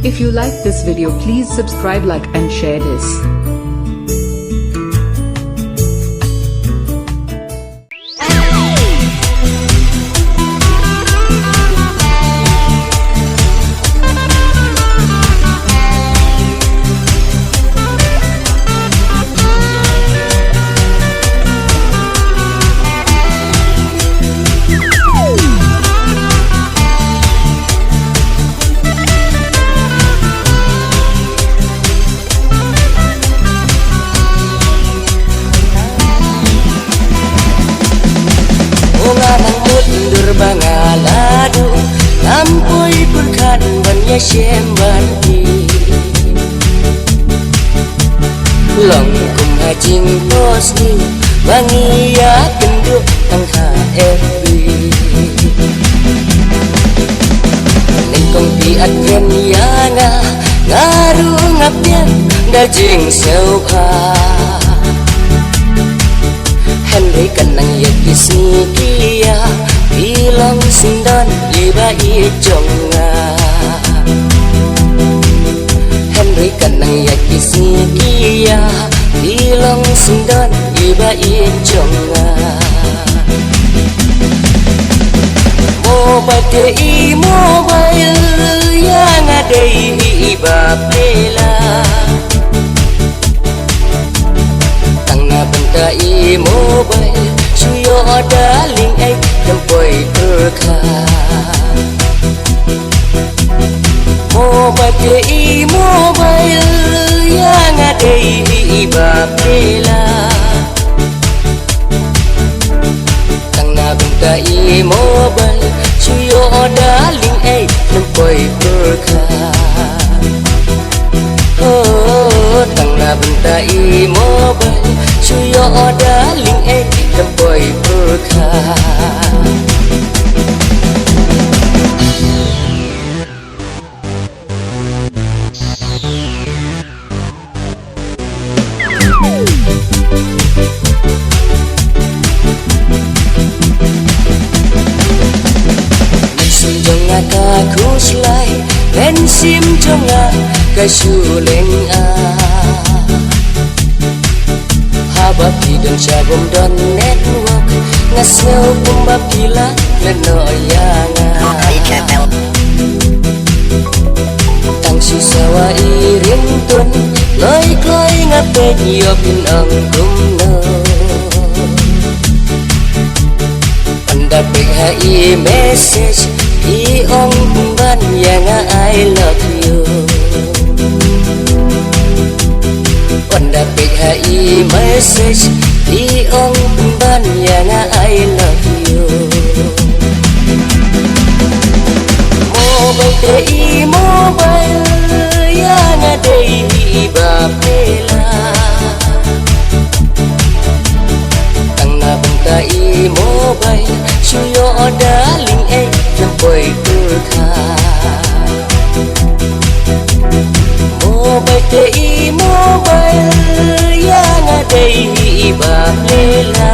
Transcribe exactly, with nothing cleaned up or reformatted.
If you like this video, please subscribe, like and share this. Nga nang mut dur ba nga la duh, ngam poi pyrkhat ban ïashem bad phi. Long kum ha jingposting ba ngi ïakynduh tang ha F B. Nyngkong phi ïaid kren ïa nga, nga ruh nga pdiang da jingsngewbha. Hynrei ka nang ïa ki sngi ki ïa, phi long syndon iba ïeit jong nga. Hynrei ka nang ïa ki sngi ki ïa, phi long syndon iba ïeit jong nga. Mobile te i mobile, ïa nga dei hi iba pela. Tang na bynta i mobile, shu ïoh darling ei, khlem poi pyrkhat. Mobile te i mobile, ïa nga dei hi iba pela. Tang na bynta i mobile, shu ïoh darling ei, khlem poi pyrkhat. Oh, tang na bynta i mobile, shu ïoh darling ei, khlem poi pyrkhat. Mynsiem jong nga ka khuslai, mynsiem jong nga ka shu lyngngoh. Haba phi don sha bym don network, nga sngew kumba phi la lehnoh ïa nga. Tang shu sawa i ringtone, kloi kloi nga peit ïoh phin ong kumno. Ynda peit ha i message, phi ong pynban ïa nga I love you. Ynda peit ha i message, phi ong pynban ïa nga I love you. Mobile te i mobile, ïa nga dei hi iba pela. Tang na bynta i mobile, shu ïoh darling ei, khlem poi pyrkhat. Mobile te i mobile, ïa nga dei hi iba pela.